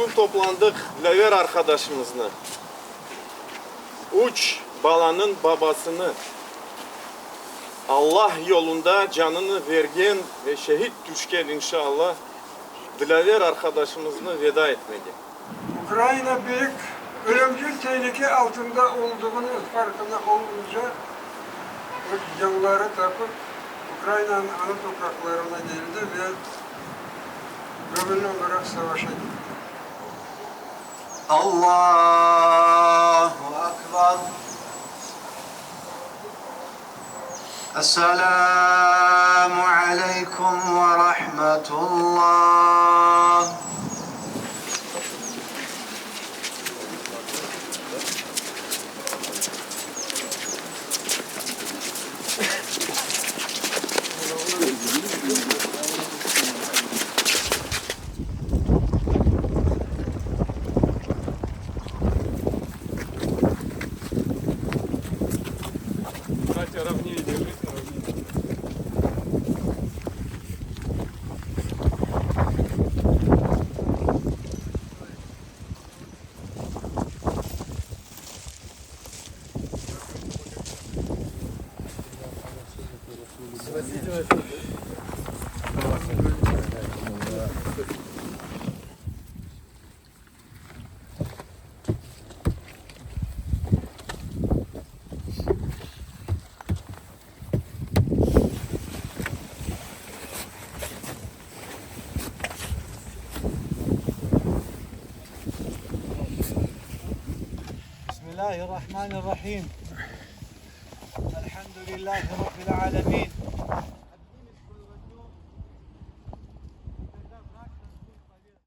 Bugün toplandıq Dlâver arqadaşımıznı, üç balanıñ babasını, Allah yolunda canını vergen ve şehit tüşken, inşallah, Dlâver arqadaşımıznı veda etmege. Ukraina büyük ölümcül tehlike altında olduğunıñ farqına olunca, öz yolları tapıp, Ukrainanıñ ana topraqlarına keldi ve göñülli olaraq savaşa gitti. Allahu akbar! Esselamu aleykum ve rahmetullah! Bismillahirrahmanirrahim. Elhamdülillahi Rabbil alemin.